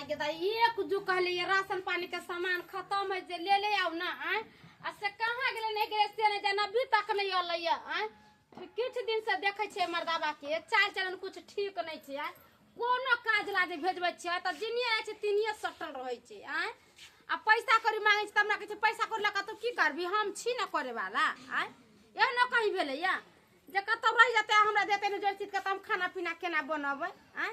दाई गे दाई, एक जू कहले ये राशन पानी के सामान खत्म है जे ले ले आउ ना। आय आ से कहाँ गेलै नहीं गेलै से नहीं जाना, अभी तक नहीं अलै ये। आय किछु दिन से देखै छियै मर्दाबा के चाल चलन कुछ ठीक नहीं छै। आय कोनो काज ला जे भेजबै छियै तऽ जिनिये जाइ छै तिनिये सटल रहै छै। आय आ पैसा कौड़ी मांगै छै तऽ हमरा कहै छै पैसा कौड़ी लऽ कऽ तू की करबी, हम छी ने करे वाला। आय एहनो कहीं भेलैया जे कतौ रहि जेतै हमरा देतै ने जोड़ चीज के तऽ हम खाना पीना केना बनबै। आय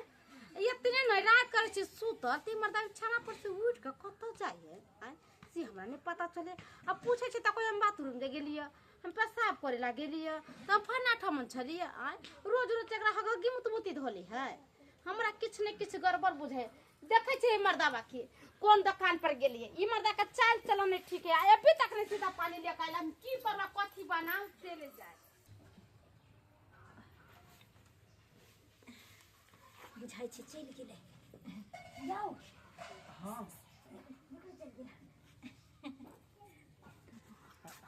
एतने नहि राति करै छी सुतल ती मर्दा बिछाना पर से उठि कऽ कतऽ जाइए। आय से हमरा नहि पता चले। आ पूछै छै तऽ कोइ हम बाथरूम जे गेलियै, हम पेशाब करे ला गेलियै, तऽ हम फन्ना ठमन छलियै। आय रोज रोज एकरा हगगी मुतमुती धोली है, हमरा किछु ने किछु गड़बड़ बुझे। देखै छियै मर्दाबा के कोन दोकान पर गेलियै, ई मर्दा के चाल चलन नहि ठीक है, अभी तक नहि सीधा पानी लेके आयल। हम की करबा कथी बनाउ से ले जाय बुझाइ छै चलि गेलै। जाउ। हँ,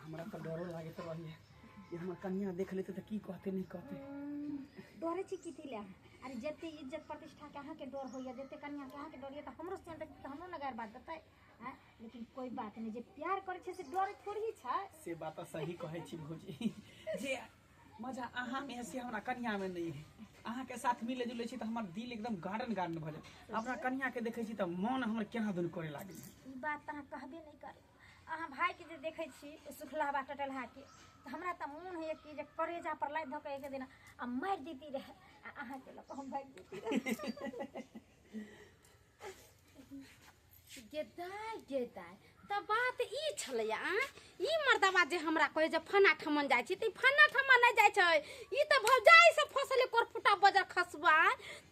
हमरा तऽ डरो लागैत रहैए जे हमर कनिया देख लेतै तऽ की कहतै नहि कहतै। डरे छी कथी लए? अरे जते इज्जत प्रतिष्ठा के अहाँके डर होइए, जते कनिया के अहाँके डर होइए, तऽ हमरो से तऽ हमरो ने गारि बात देतै। आँय, लेकिन कोइ बात नहि, जे प्यार करै छै से डरे थोड़ी ही छै। से बात तऽ सही कहै छी भौजी, जे मजा अहाँमे है से हमरा कनियामे नहि है। अहाँके साथ मिले जुले छी तऽ हमर दिल एकदम गार्डन गार्डन भऽ जाय। अपना कनियाके देखै छी तऽ मन हमर केना दुन करे लागै। ई बात तऽ अहाँ कहबे नहि करू। अहाँ भाइके जे देखै छी सुखलाहबा टटलहाके, तऽ हमरा तऽ मोन होइए कि जे करेजा पर लादि धऽ कऽ एक दिन आ मारि देती रहए आ अहाँके लऽ कऽ हम भागि जैती रहए। गे दाइ गे दाइ, तऽ बात ई छलैया। आँय, ई मर्दबा जे हमरा कहै जे फना ठमन जाइ छी, तऽ ई फना ठमन नहि जाइ छै, ई तऽ भौजाइ से फसले कोरफुटा बजर खसबा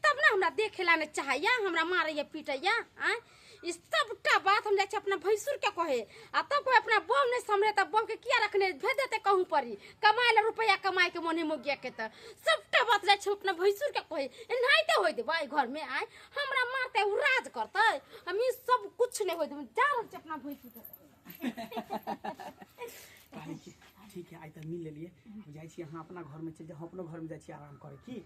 तब ने हमरा देखे ला नहि चाहैया, हमरा मारैया पीटैया। आँय, ई सबटा बात हम जाइ छी अपना भैंसुर के कहे आ तब कोई अपना बहू नहीं समझे तब बहू के किया रखने भेज देते कहूँ परी कमाए ला रुपया कमाए के मोने मुगिया के। तऽ सबटा बात जाइ छी अपना भैंसुर के कहे, एनाहिते होय देबै घर में। आँय, हमरा मारते उ राज करते, हम ई सब कुछ नहीं होय देबै। जा रहल छी अपना भैंसुर के। कहै छी ठीक है, आइ तऽ मिल लेलियै, हम जाइ छी, अहाँ अपना घरमे चलि जाउ, हम अपनो घरमे जाइ छी आराम करे। की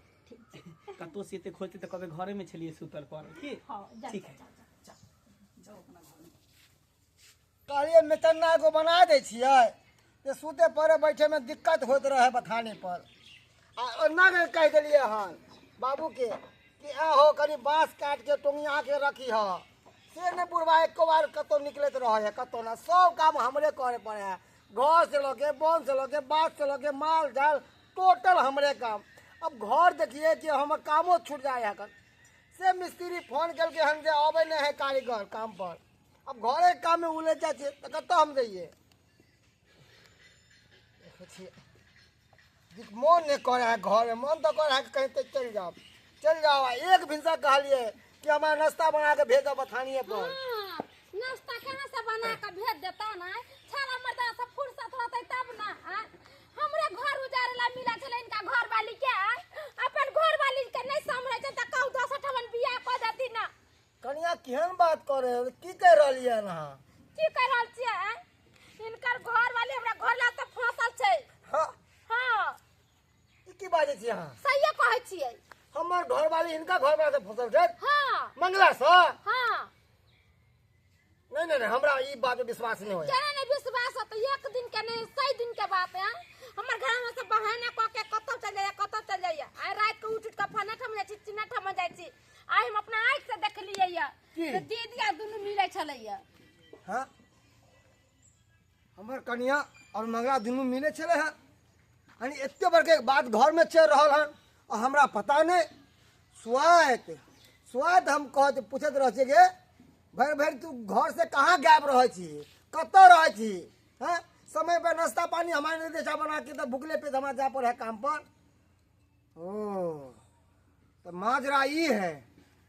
कतहु से एते खोजते तऽ कहबै घरेमे छलियै सुतल पड़ल। की हँ, जा। ठीक है, जा, जा। जाउ अपना घरमे। कहलियै मेचन्ना एगो बना दै छियै जे सुते पड़े बैठेमे दिक्कत होइत रहै बथाने पर। आ ओना के कहि देलियै हन बाबूके कि आहो कनि बाँस काटि के टोंगिया के रखी ह, से नहि बुढ़बा एको बार कतहु निकलैत रहै है कतहु ने। सब काम हमरे करे पड़े है, घर से लऽ के वन से लऽ के बाध से लऽ के माल जाल टोटल हमरे काम। अब घर देखिए कि हमर कामो छूट जाए है। से मिस्त्री फोन केलकै हन जे अबै नहि है कारीगर काम पर। अब घरे काम में उलझ जाइ छियै तऽ कतऽ हम जइयै? देखै छियै मन नहि करै है घरमे, मन तऽ करै है कि कहीं तऽ चलि जाउ चलि जाउ। आ एक भिनसर कहलियै कि हमरा नाश्ता बना कऽ भेजब बथानिए पर। हाँ, नाश्ता कहाँ से बना के भेज देता ना? छाला मर्दा सब फुर्सत रहते तब ना। आँय, हमरे घर उजारे ला मिला छलै इनका घर वाली के। आँय, अपन घर वाली के नहीं संभले छै तऽ कहू दोसर ठमन बियाह कऽ देती ना। कनिया केहन बात करे, की कहि रहलियै हन अहाँ? की कहि रहल छियै? आँय, इनकर घर वाली हमरा घर ला तऽ फंसल छै। हाँ। हाँ। ई की बाजै छी अहाँ? सहिए कहै छियै। हमर घरवाली हिनका घरवाला से फंसल छै? हाँ। मंगला से? हाँ। नहीं नहीं नहीं, हमरा ई बात पे विश्वास नहीं होया। केना नहीं विश्वास होतै? एक दिन के नहीं 100 दिन के बात है। हमर घर में सब बहाना कऽ के कतौ चल जाइए कतौ चल जाइए। आइ राति के उठि उठि कऽ फना ठम जाइ छी चिन्ना ठम जाइ छी। आइ हम अपना आँखि से देखलियै ये की? तऽ दीदी आ दुनू मिलै छलैया। हाँ, हमर कनिया और मंगला दुनू मिले छलै हन, यानी एते बड़के बात घर में चलि रहल हन आ हमरा पता नहीं। स्वाइत स्वाइत हम कहत पूछैत रहै छियै गे भरि भरि तू घर से कहाँ गायब रहै छी, कतऽ रहै छी? हैं, समय पर नाश्ता पानी हमारे नहीं दै बना के, तऽ भुखले पेट हमरा जाय पड़े है काम पर। ओ तऽ माजरा ई है,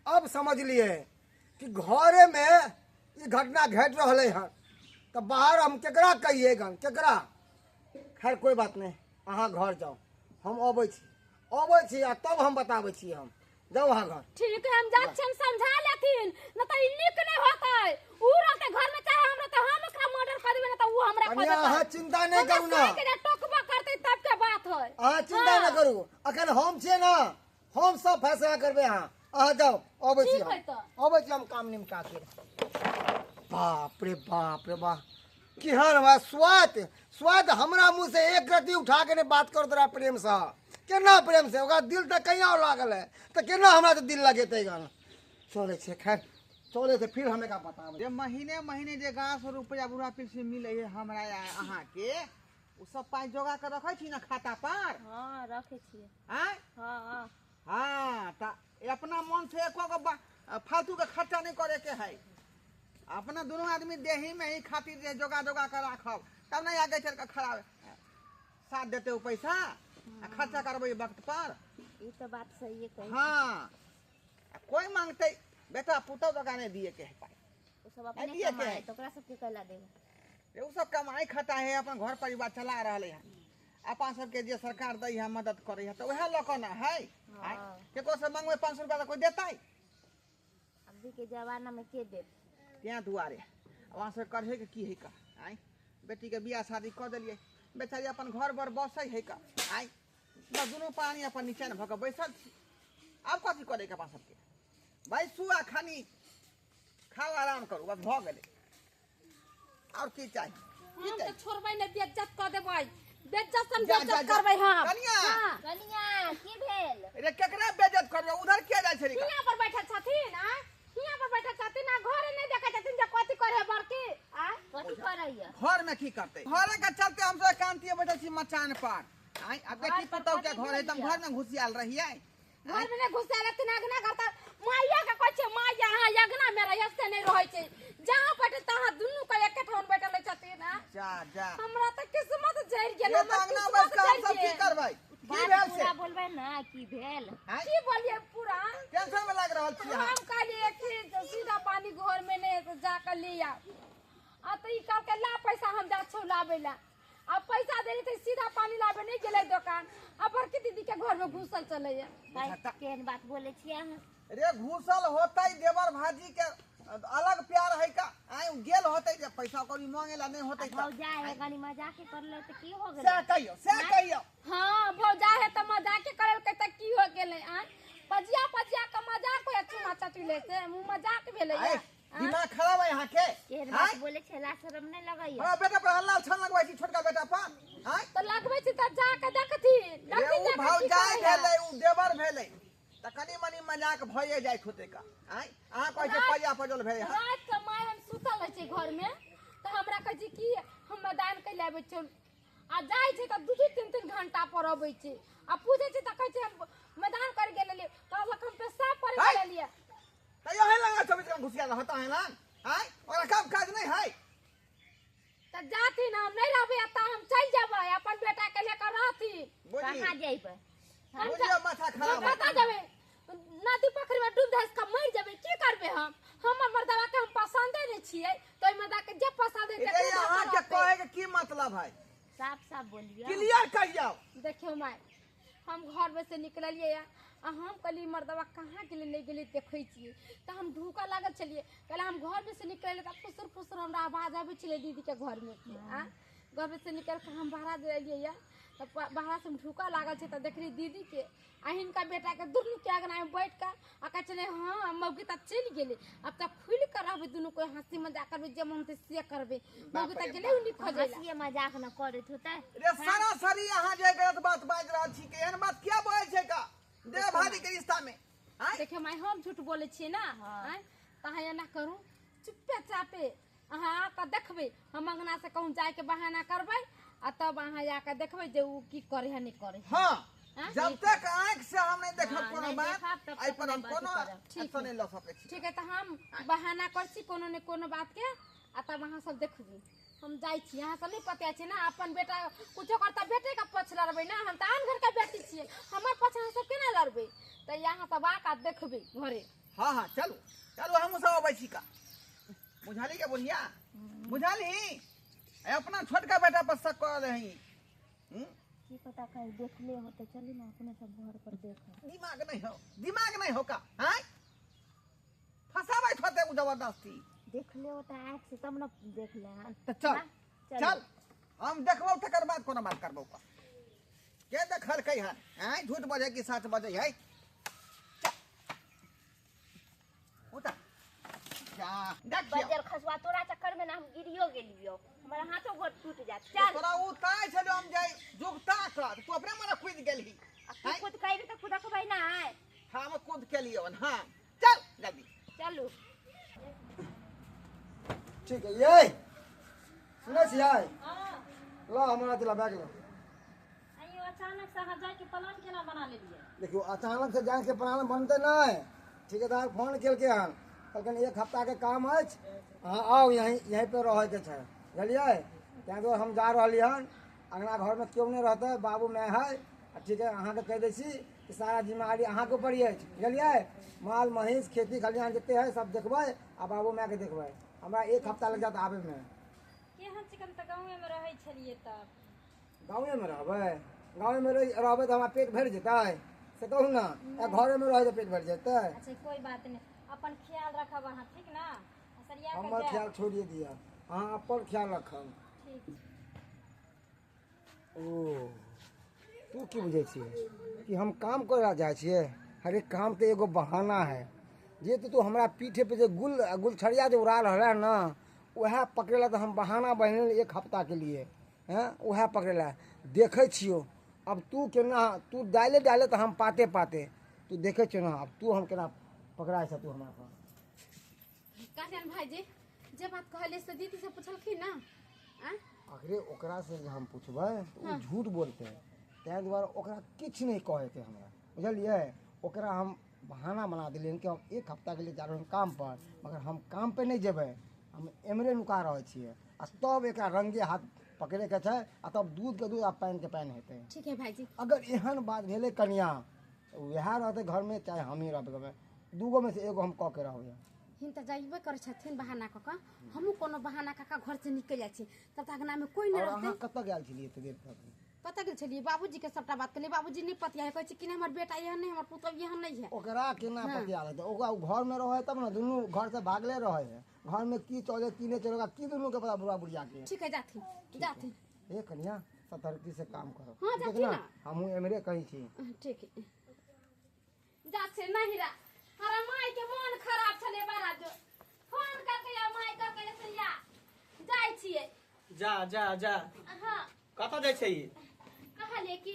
अब समझ लिए कि घरे में ई घटना घटि रहलै हन तऽ बाहर हम केकरा कहिए गन केकरा? खैर कोई बात नहीं, अहाँ घर जाउ, हम अबै छी, अबै छी आ तब हम बताबै छी। हम जाउ अहाँ घर। ठीक है, हम जात छियनि समझा लेथिन न तऽ ई नीक नहि होतै। ऊ रहतै घर में चाहे हम रहतै, हम ओकरा मर्डर कऽ देबै न तऽ ऊ हमरा कऽ कनिया देतै। अहाँ चिंता नहि हमरा करू ना। सही के जे टोकबो करतै तब के बात है। अहाँ चिंता हाँ। नहि करू, अखन हम छियै ना, हम सब फैसला करबै। अहाँ अहाँ जाउ, अबै छी। ठीक हम है तऽ। अबै छी, हम काम निमटा के। बाप रे बाप रे बाप, केहन हमरा स्वाद स्वाद हमरा मुँह से एक रत्ती उठा के नहि बात करत रहा प्रेम से। केना प्रेम से ओकरा दिल तऽ कहीं और लागल है, तऽ केना हमरा से दिल लगेतै गन? चलै छै, खैर चलै छै, फिर हम एकरा बताबै। जे महीने महीने जे गाछ रुपया बुढ़ा पेंशन मिले है हमरा अहाँके, ओ सब पाइ जोगा के रखै छी ने खाता पर? हँ, रखै छियै। आँय? हँ। हाँ, तऽ अपना मन से एको गो फालतू के खर्चा नहीं करे के है। अपना दोनों आदमी देही में ही खातिर जे जोगा जोगा के राखब, तब नहीं आगे चल के खराब साथ देते ओ पैसा आ खर्चा करबै वक्त पर। ई तऽ बात सही कहै। हाँ, आ कोई मांगते बेटा पुतोह जोगा नहीं दिए के है पाइ। ओ सब अपने दिए के कमाए है। तऽ ओकरा सबके कैला देबै? रे, उ सब कमाई खटा है, अपन घर परिवार चला रहले है। अपन सबके जे सरकार दै है, मदद करे है, तऽ वएह लऽ कऽ ने है। आँय? केकरो से मांगबै 500 रुपया तऽ कोई देतै? अभी के जमाना में के देत? तें दुआरे वहाँ से करहे के की है का? आँय, बेटी के बियाह शादी कऽ देलियै, बेचारी अपन घर बर बसै है का। आँय, बस दुनू प्राणी अपन निचैन भऽ कऽ बैसल छी। आब कथी करे के अपन सबके? बैसू आ खानी खाओ, आराम करू, बस भऽ गेलै। आओर की चाही? की हम चाही? तऽ छोड़बै नहि, बेइज्जत कऽ देबै, बेइज्जत सन जा, जा, बेइज्जत जा। करबै हम। कनिया। हाँ। कनिया, की भेल? रे, केकरा बेइज्जत करबै? उधर किया जाइ छै रे? हियाँ पर बैठल छथिन आ हियाँ पर बैठल छथिन आ घरे नहि देखै छथिन जे कथी करे बड़की आ। कथी करैया? घर में की करते? घरे के चलते हम सब एकांतीय बैठल छी मचान पर। आँय, आ बेटी घर पर पुतहु के कथी घर है तऽ हम भेल? घर में घुसियाल रहियै। घर में नहि घुसा रहथिन, अगना घर तऽ माइया के कहै छै, माइया अहाँ अगना में रहियै से नहि रहै छै, जहाँ बैठे तहाँ दुनू के एके ठाम बैठल रहै छथिन आ। जा जा। हमरा तऽ किस्मत जरि गेल। ये हमर तऽ अंगना किस्मत बैस कऽ हम जरि सब की गेल। करबै? की बात भेल से? पूरा बोलबै ने, की भेल? आँय? की बोलिए पूरा? टेंशन में लागि रहल छी अहाँ। हम कहलिए कि सीधा पानी घर में नहीं है तो जाकर ले आ, आ तो ई कहलकै ला पैसा, हम जा छौ लाबै ला। आ पैसा देली तऽ सीधा पानी लाबे नहीं गेलै दोकान, आ बड़की दीदी के घर में घुसल चलैया। भाई, केहन बात बोलै छियै अहाँ? रे, घुसल होतै देवर भाजी के अलग प्यार है का। आँय, गेल होतै जे पैसा कौड़ी मांगे ला नहीं होतै तऽ। भौजा है, कनी मजाके करले तऽ की हो सएह गेलै? कहियौ, सएह कहियौ। हाँ, भौजा है तऽ मजाके करलकै तऽ की हो गेलै? आँय, पजिया पजिया के मजाक होया? चुमा चटी ले से मुँह मजाक भेलै? आँय, दिमाग खराब है अहाँके? केहन आँय? बात बोलै छै, लाज शरम नहि लगैया? हमरा बेटा पर हल्ला छन लगबै छी, छोटका बेटा पर? आँय? तऽ लगबै छी तऽ जाके देखथिन, रे, देखथिन उ जाके की भौजाइ करैया। भेलै, उ देवर भेलै, तऽ कनि मनि मजाक भइए जाइत होतै का। आँय, अहाँ कहै छियै पजिया पजल भेलै हँ। राति के माय हम सुतल रहै छियै घरमे तऽ हमरा कहै छै कि हम मैदान के लाबै छियौ, आ जाइ छै तऽ दू दू तीन तीन घंटा पर अबै छै, आ पूछै छै तऽ कहै छै हम मैदान कर गेल रहियै, कहलक हम पेशाब करे है? गेल रहियै। तऽ यही लगा 24 घंटा घुसिया रहता है ना? आँय, ओकरा काम काज नहीं है? तऽ जाथिन, हम नहि रहबै एतऽ, हम चलि जेबै, अपन बेटा के लेकर रहथिन। बुझी कहाँ जइबै? हम बुझियौ, माथा खराब है। कतऽ जेबै? नदी पोखरि में डूब धस कऽ मरि जेबै, की करबै हम? हमर मर्दवा के हम पसंदे नहि छियै, तऽ ओहि मर्दा के जे पसंद है रे, तकरे धऽ कऽ अहाँके रहतै। कहै के की मतलब है? साफ साफ बोलियौ। क्लियर कहियौ। देखियौ माय, हम घर में से निकललियै आ हम कहलियै मर्दवा कहाँ गेलै, नहि गेलै, देखै छियै। तऽ हम ढूकऽ लागल छलियै। कहले हम घर में से निकललियै तऽ फुसुर फुसुर हमरा आवाज आबै छलै दीदीके घर में के। आ घर में से निकलि कऽ हम बाहर एलियै यऽ तऽ बाहर से हम ढूकऽ लागल छै तऽ देखलियै दीदीके आ हिनका बेटाके दुनूके अङ्गनामे बैठ कऽ, आ कहै छलै हँ मौगी तऽ चलि गेलै, आब तऽ खुलि कऽ रहबै, दुनू कोइ हँसी मजाक करबै, जे मन होतै से करबै, मौगी तऽ गेलै उन्नी खोजै लए। हँसिए मजाक न करैत होतै। रे, सरासरी अहाँ जे गलत बात बाजि रहल छी, के एहन बात किया बजै छै का देव भाजी के रिश्ता में? आँय? देखियौ माय, हम झूठ बोलै छियै ने? आँय, तऽ अहाँ एना करू, चुप्पे चापे अहाँ आकऽ देखबै, हम अङ्गना से कहूँ जायके बहाना करबै आ तब अहाँ आकऽ देखबै जे उ की करे है नहि करे है। हाँ। आँय? जब तक आँख से हम नहीं देखब हाँ, कोनो नहि बात देखब तब एहि तक पर हम नहि कोनो बात करब। एक्शन नहीं लऽ सकै छी। ठीक है, तऽ हम बहाना करै छी कोनो ने कोनो बातके आ तब अहाँ सब देखबै। हम जाइ छी। अहाँ सब नहि पता छै ने, अपन बेटा कुछो करता बेटेके पक्ष लड़बै ने, हम तऽ आन घरके बेटी छियै, हमर पक्ष अहाँ सब केना लड़बै? तऽ अहाँ सब आकऽ देखबै घरे। हाँ हाँ, चलू चलू, हमहूँ सब अबै छी का। बुझाली के बुढ़िया, बुझाली, ए अपना छोटका बेटा पर शक कर रही। की पता कहीं देखले होते, चलू ना अपने सब घर पर देखो। दिमाग नहीं हो, दिमाग नहीं हो का? आँय, फंसाबै होते उ जबरदस्ती। देखले होते आँख से तब न देखले हन। तऽ चल। हाँ, चलू। चल, हम देखबौ तकर बाद कोनो बात करबौ का। के देखलकै हन? आँय, झूठ बजै कि सच बजै है? उतर जा देखियो बजर खसुआ तोरा चक्कर में ना हम गिरियो गेलियो, हमारा हाथों गोड़ टूट जात। चल तोरा उतार छलो हम जाई जुगता कर तू अपने मने कूद गेलही। तू कूद के त कूद के भाई ना आए। हम कूद के लियो हां चल जल्दी चलू। ठीक है ये सुनै छियै? हां ला हमरा दिला बैग लो। आइयो अचानक से अहाँ जाय के प्लान केना बना लेलियै? देखियो अचानक से जाय के प्लान बनते नहीं। ठेकेदार फोन केलकै हन, कहलखिन एक हफ्ता के काम अछि, अहाँ आउ यहीं यहीं पे रहैके छै, बुझलियै? ताहि दुआरे हम जा रहली हन। अङ्गना घरमे केओ नहि रहतै, बाबू माय है। आ ठीक है अहाँके कहि दै छी कि सारा जिम्मेवारी अहाँके ऊपर अछि, बुझलियै? माल महींस खेती खलिहान जते है सब देखबै आ बाबू मायके देखबै। हमरा एक हफ्ता लग जायत आबैमे। केहन चिकन तऽ गाँवेमे रहै छलियै तब। गाँवेमे रहबै? गाँवेमे रहबै तऽ हमरा पेट भरि जेतै से कहू ने? या घरेमे रहै तऽ पेट भरि जेतै? अच्छा कोई बात नहीं, अपन ख्याल रखब अहाँ, ठीक ना? सरिया के हमर जायब। ख्याल छोड़िए दिअ, अहाँ अपन ख्याल रखब। ठीक। ओ तू की बुझै छियै कि हम काम करे ला जाइ छियै? अरे काम तऽ एगो बहाना है। जे तऽ तू हमरा पीठे पे जे गुल गुलछड़िया जे उड़ा रहल है ना, वएह पकड़े ला तऽ हम बहाना बनेले एक हफ्ता के लिए हैं, वएह पकड़े ला देखै छियौ। अब तू केना तू डाले डाले तऽ हम पाते पाते तू देखै छियौ ना, अब तू हम केना पकड़ाइ छ तू हमरा पर। कहलियनि भाईजी जे बात कहलियै से दीदी से पुछलखिन ना? आखिर ओकरा से जे हम पुछबै तऽ ओ झूठ बोलतै, ताहि दुआरे ओकरा किछु नहि कहैके हमरा, बुझलियै? ओकरा हम बहाना बना देलियनि कि हम एक हफ्ता के लिए जा रहल काम पर, मगर हम काम पे नहि जेबै, हम एमरे नुका रहल छियै। आ तब एकरा रंगे हाथ पकड़ैके छै आ तब दूध के दूध आ पानि के पानि हेतै। ठीक है भाईजी। अगर एहन बात भेलै कनिया तऽ वएह रहतै घरमे चाहे हमही रहबै घरमे, दूगो में से एगो हम कऽ के रहबै। हिन तऽ जाइबे करै छथिन बहाना कऽ कऽ, हमहूँ कोनो बहाना कऽ कऽ घर से निकलि जाइ छी, तब तक अंगना में कोई नहि और रहतै। अहाँ कतऽ गेल छलियै एते देर तक? कतऽ गेल छलियै? बाबूजी के सबटा बात कहलियै, बाबूजी नहि पतिया कहै छै कि नहि हमर बेटा एहन नहि, हमर पुतोहु एहन नहि है। ओकरा केना पतिया लेतै? ओकरा ओ घर में रहै तब ने, दुनू घर से भागले रहै है। घर में की चले की नहीं चले ओकरा की दुनू के पता बुढ़ा बुढ़िया के। ठीक है जाथिन जाथिन। ए कनिया सतर्की से काम करो। हाँ, ठीक जाथिन ना? ना। हमहूँ एमरे कहीं छी। ठीक है जाछे नहीं रा, हमारा माई के मन खराब छले बारा जो फोन करके या माई करके से या जाय छियै। जा जा जा। हां कतऽ जाइ छै? कहलिए कि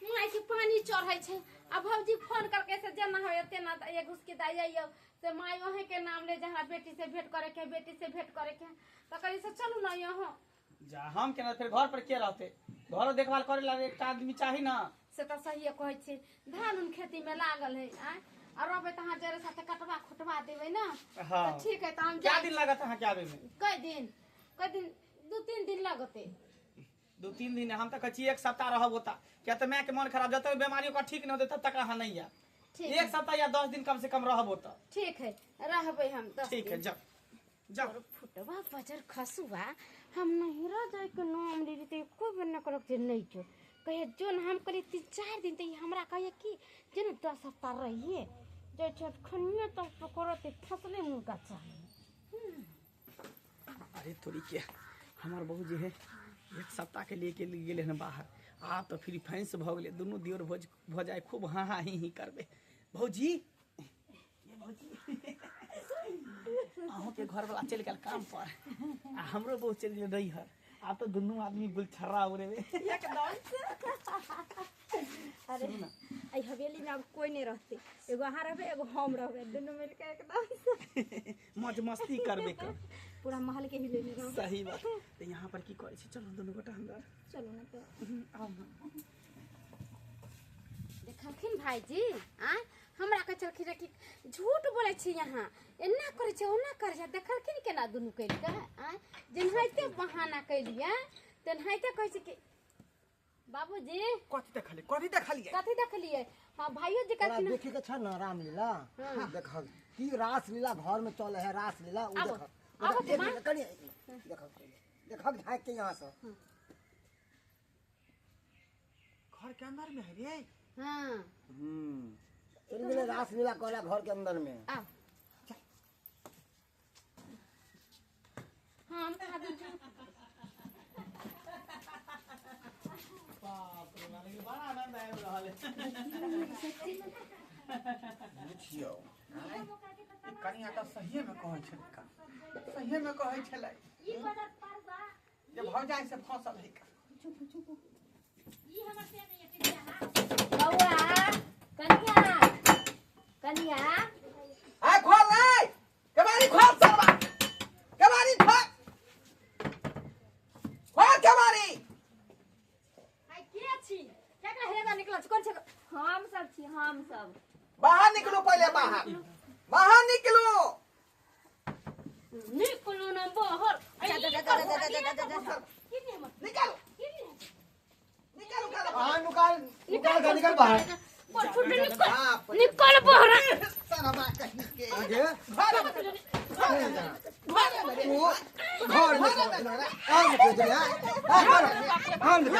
माई के पानी चढ़ै छै आ भौजी फोन करके से जेना होय तेना एक घुस के दाइ आइयो से माई वहीं के नाम ले जहाँ बेटी से भेंट करे के, बेटी से भेंट करे के, त कहली से चलू ना यहाँ। जा हम केना फिर घर पर के रहते? घरो देखभाल करे ला एकटा आदमी चाही ना। से तऽ सहिए कहै छी, धान उन खेती में लागल है आँय, आ रहबै तऽ अहाँ जरे साथे कटवा खोटवा देबै ना। हाँ। तऽ ठीक है तऽ हम क्या जाइ। दिन लागत अहाँ के आबे में? कई दिन, कई दिन, 2-3 दिन लगते। 2-3 दिन? हम तऽ कहै छी एक सप्ताह रहब ओतऽ, किया तऽ माय के मन खराब, जब तक बीमारी ओकर ठीक नहि होतै तब तक अहाँ नहीं आयब। ठीक एक सप्ताह या 10 दिन कम से कम रहब ओतऽ। ठीक है रहबै हम 10 ठीक है दिन। जाओ जाओ। फुटवा बजर खसुआ हम नहिरा जाय के नाम लेली तऽ एको बेर न कहलक जे नहीं जो, कहे जो न। हम कहलियै 3-4 दिन तऽ हमरा कहिए कि जे न 10 हफ्ता रहिए जाइ छै खनिए तब पकड़ते फसले मुर्गा चाही। अरे तोरी के हमार बहू जे है एक सप्ताह के लिए के गेले हन बाहर, आब तऽ फिर फैंस भऽ गेलै, दुनू दियोर भोज भऽ जाय खूब हाँ हाँ ही ही करबै। भौजी ये भौजी अहूँके घरवला चलि गेल काम पर आ हमरो बहू चलि गेल नैहर, आब तऽ दुनू आदमी गुलछर्रा उड़ेबै एकदम से। अरे एहि हवेली में अब कोई नहीं रहते, एगो अहाँ रहबै एगो हम रहबै, दुनू मिलके एकदम से मौज मस्ती करबै कर पूरा महल के ही लेने रहबै। सही बात। तऽ यहाँ पर की करै छी? चलू दुनू गोटा अंदर चलू ना तो। आउ ना। देखलखिन भाईजी आँय, हमरा कहै छलखिन कि झूठ बोलै छी यहाँ, एना करै छै ओना करै छै, देखलखिन केना दुनू करि कऽ आँय, जेनाहिते बहाना केलियै तेनाहिते कहै छै कि बाबूजी कथी देखलियै? कथी देखलियै? कथी देखलियै? हाँ भाइयो जी तोरा कहलखिन देखे के छ ना रामलीला? देखल की रासलीला घर में चले है रासलीला, उ आबो, देखल। आबो एक माँ। मिनट, कनी देखल देखल झाँक के यहाँ से। घर के अंदर में है रे। हाँ। चल गेलै रासलीला करे घर के अंदर में। आओ। हाँ हम कहा दूं झूठ। बाप रे बाप, लेकिन बड़ा आनंद आबि रहल है। बुझियौ। कनिया तऽ सहिए में कहै छलै का, सहिए में कहै छलै ई बदर परवा जे भौजाई से फंसल है का। ई हमर से नहीं है पिटिया। बौआ कनिया कनिया आ खोल नै, केबाड़ी खोल सरवा, केबाड़ी खोल, खोल केबाड़ी। आई के छी केकरा हेदा निकलल छी? कोन छै? हम सब छी, हम सब। बाहर निकलू, पहिले बाहर, बाहर निकलू। निकलू ना बाहर। जा जा जा जा जा जा जा जा। निकालो निकालो निकालो। अहाँ निकाल निकाल के निकल बाहर। निकल बाप रे। निकल बाहर। सरवा कहीं के आगे घर में, घर में रे। तू घर में आम के चले आ आम के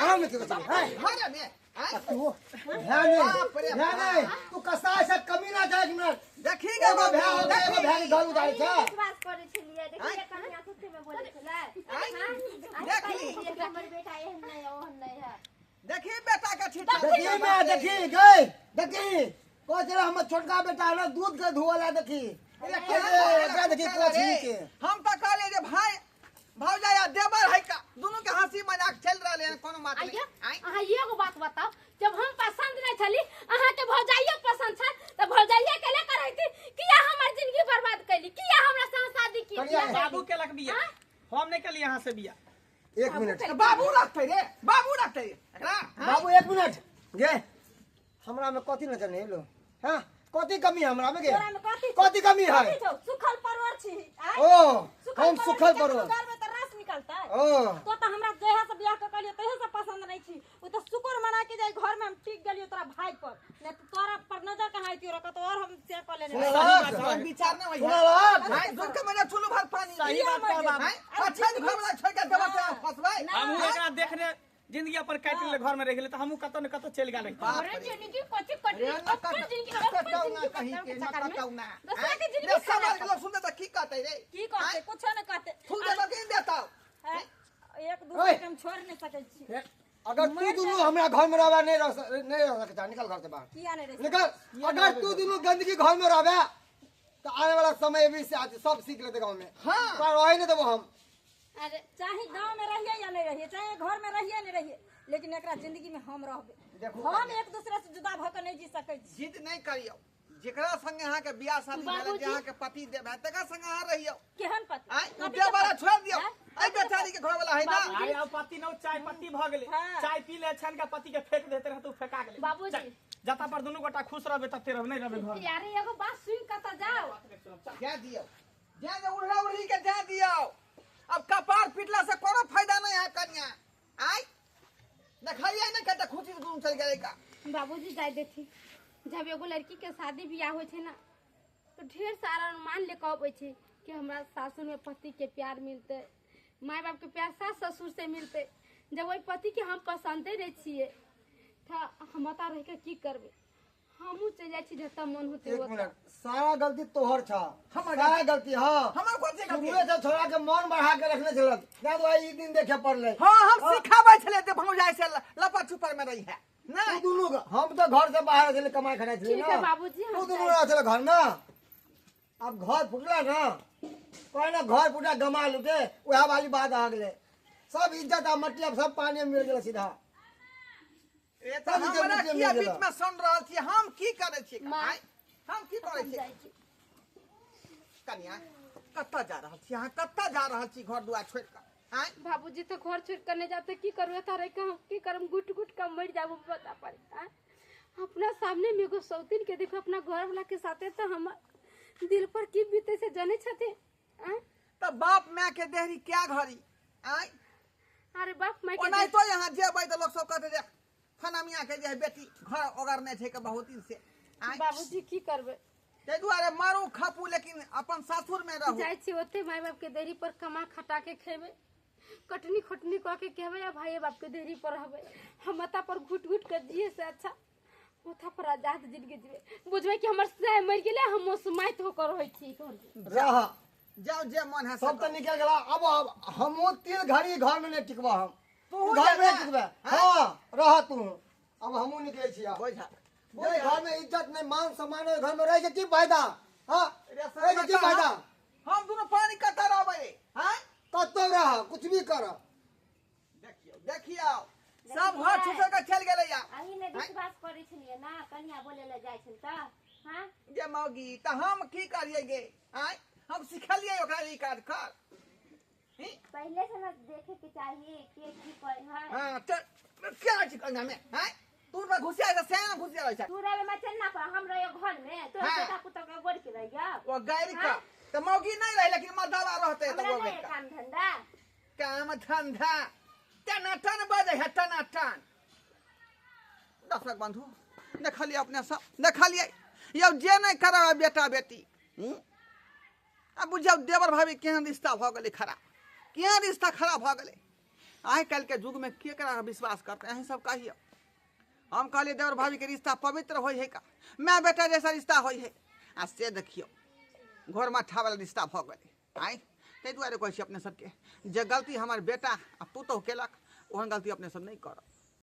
आम के चले घर में आय? तू ध्यान नहीं, ध्यान नहीं, तू कसाई से कमी ना जाए कि मिनट देखी गे एगो भै हो गए, एगो भै के घर उतारे छ। विश्वास करै छलियै, देखिए कनिया सत्य में बोलै छलै। आय? हां, देख ली। हमर बेटा एहन नहीं है, ओहन नहीं है। देखी बेटा के छीटा। देखी मैं देखी गई देखी कह छले हमर छोटका बेटा ना दूध के धोवला देखी एकरा देखी कोछी के। हम तो कहलिए जे भाई भौजाई आ देवर है का, दोनों के हंसी मजाक चल रहले हन, कोनो बात नहीं। आइयो आय? अहाँ एगो बात बताओ, जब हम पसंद नहीं छली, अहाँ के भौजाइयो पसंद छल त भौजाइये के लेकर रहती किया हमर जिंदगी बर्बाद कैली, किया हमरा संग शादी की? कनिया, बाबू के लग बिया, हम नहीं कली यहाँ से बिया। एक मिनट बाबू रखते रे, बाबू रखते रे एकरा। हाँ? बाबू एक मिनट गे, हमरा में कथी नजर नहीं लो? हां कथी कमी है हमरा में गे? तोरा में कथी छौ? कथी कमी है? कथी छौ? सुखल परवर छी। आय? ओ हम सुखल छी, परवर। घर में त रस निकलतै। ओ तो त हमरा जहिया से बियाह क कहलियो तहिया से पसंद नहीं छी। उ त शुक्र मना के जाय घर में हम टिक गेलियो तोरा भाई पर, नहीं त तोरा पर नजर कहाँ आइतियो रख तो और हम से क लेने। सुनलक? हम विचार नहीं होई। सुनलक? भाई दूध के मजा चुलू भर पानी। सही बात कह बाबू। आय? अच्छा घर वाला छोड़ के देवर से फंसबै। हमहू एकरा देखने जिंदगी अपन काटि ले घर में रह गेलै त हमहू कतौ न कतौ चलि गेल रही। बाप अरे रे। जिंदगी कथी कटली, रे न अपन जिंदगी अपन कटौ ना जिंदगी कहीं के, न चक्कर में। कटौ ना। दोसरा के जिंदगी रे खराब समाज के लोग सुनते त की कहते रे? की कहते? कुछो न कहते। थूक देबो कि देतौ? एक दूसरे के हम छोड़ नहीं सकै छी। अगर तू दुनू हमरा घर में रहबा नहीं रह नहीं रह सकता, निकल घर से बाहर। किया नहीं रह निकल। अगर तू दुनू गंदगी घर में रहबे तो आने वाला समय भी से आज सब सीख लेते गांव में। हां पर रहे नहीं देबो हम। अरे चाहे गांव में रहिए या नहीं रहिए, चाहे घर में रहिए नहीं रहिए, लेकिन एकरा जिंदगी में हम रहबे। देखू हम एक दूसरे से जुदा भ के नहीं जी सकै छी। जिद नहीं करियौ, जेकरा संगे अहाँ के बियाह शादी भेल, बाबूजी। जे अहाँ के पति देव है तकरा संगे अहाँ रहियौ। केहन पति? आय कथी के देव वाला पति? छोड़ दियौ। आँय? ऐ बेचारी के घर वाला है ना। अरे अब पति न चाय पत्ती भ गेलै, हाँ। चाय पी ले छान के पति के फेंक देते रह, तू फेंका गेलै। बाबूजी। जता पर दुनू गोटा खुश रहबे तते रहबे, नहीं रहबे घर में। यारे एगो बात सुन के त जाओ। जा दियौ, जा जे उड़ला उड़ली के जा दियौ। अब कपार पिटला से कोनो फायदा नहीं है कन्या। आय देखलियै ने कते खुशी से गुम चल गेलै का। बाबूजी जाय देथी, जब एगो लड़की के शादी बियाह होइ छै ना तो ढेर सारा अनुमान लेके अबै छै कि हमरा सासुर में पति के प्यार मिलतै, माय बाप के प्यार सास ससुर से मिलतै। जब ओहि पति के हम पसंदे नहीं छियै त हम ओतऽ रहि के की करबै? हमहूँ चलि जाइ छी जतऽ मन होतै एक ओतऽ। मिनट, सारा गलती तोहर छ। हमर सारा गलती। हां हमर कोन चीज गलती? शुरुए से छोड़ा के मन बढ़ा के रखने छलक, ताहि दुआरे ई दिन देखे पड़लै। हां हम सिखाबै छलियै जे भौजाई से लपा छुपर में रही है तू नहीं। दुनू हम तो घर से बाहर छले कमाई खटाई छले ठीक ना। है बाबूजी, हम तू दुनू जाइ रह छले घर में। अब घर फुटला ना, कहे ना घर फुटा गमा लुटे, वएह वाली बात आ गेलै। सब इज्जत आ मट्टी अब सब पानी में मिल गेलै सीधा। ए त सब इज्जत हमरा मट्टी में किया मिल बीच गेलै। में सुन रहल छी? हम की करै छी? माँ। आँय? हम की करै छी? जाइ छी। कन्या कतऽ जा रहल छी अहाँ? कतऽ जा रहल छी घर दुआर छोड़ि कऽ? आँय? बाबूजी तो घर छोड़ के नहीं जाते, की करू एतऽ रहि के हम की करब? घुट घुट के मरि जाबू बता पर। आँय? अपना सामने में एगो सौतीन के देखो अपना घर वाला के साथे तो हमर दिल पर की बीते से जाने छथिन। आँय? तऽ बाप माय के देहरी क्या घड़ी? आँय? अरे बाप माय के ओनाहितो यहाँ जेबै तऽ लोक सब कहतै जे फना मियाँ के जे है बेटी घर ओगरने छै के बहुत दिन से। आँय? बाबूजी की करबै? ताहि दुआरे मारू खपू लेकिन अपन सासुर में रहू। जाइ छी ओते माय बाप के देहरी पर कमा खटा के खेबै, कटनी खोटनी कऽ के खेबै आ भाइये बाप के देहरी पर रहबै। हम माथा पर घुट घुट के जिए से अच्छा माथा पर आजाद जिंदगी जीबै। बुझबै कि हमर साय मरि गेलै, हम मोसमाइत होकर रहै छी घर में। रह जाओ जे मन है सब सब तो निकल गेला। अब अब हमहूँ तीन घड़ी घर में नहीं टिकबा, हम तू घर में जेबे? नहीं टिकबे। हाँ रह तू, अब हमहूँ निकले छी। बोझा जे घर में इज्जत नहीं मान सम्मान है, घर में रह के की फायदा? हाँ, रे एहिके की फायदा? हम दुनू पानी कतऽ रहबै? आँय, कतौ रह, कुछ भी कर। देखियौ देखियौ, सब घर छुटल के चलि गेलै या। अही ने विश्वास करै छलियै ना, कनिया बोले लए जाइ छल तऽ हाँ जे मौगी, तऽ हम की करियै गे? आँय, हम सिखलियै ओकरा ई काज कर ही? पहिले से ना देखे के चाहिए के की करे है। हाँ, तऽ क्या छी कन्या में? आँय, तू तऽ घुसिया छै, से घुसिया रहै छै। तू रहे मचन्ना पर, हम रहियो घर में, तोरा हाँ। बेटा पुतोह के गोड़ के रहियो। ओ गारि का तऽ मौगी नहि रहै, लेकिन मर्दावा रहतै तऽ हमरा ओ नहीं है बेटा काम धंधा। काम धंधा टनाटन बजै है, टनाटन। दर्शक बंधु, देखलियै अपने सब, देखलियै यौ, जे नहि करब बेटा बेटी। हूँ? आ बुझियौ देवर भाभी केहन रिश्ता भऽ गेलै खराब, केहन रिश्ता खराब भऽ गेलै। आइ काल्हिके युगमे केकरा विश्वास करतै, अहीं सब कहियौ। हम कहलियै देवर भाभीके रिश्ता पवित्र होइ है का, माय बेटा जैसा रिश्ता होइ है, आ से देखियौ घोर मट्ठावला रिश्ता भऽ गेलै। आँय, ताहि दुआरे कहै छी अपने सबके, जे गलती हमर बेटा आ पुतोहु केलक, ओहन गलती अपने सब नहि करब।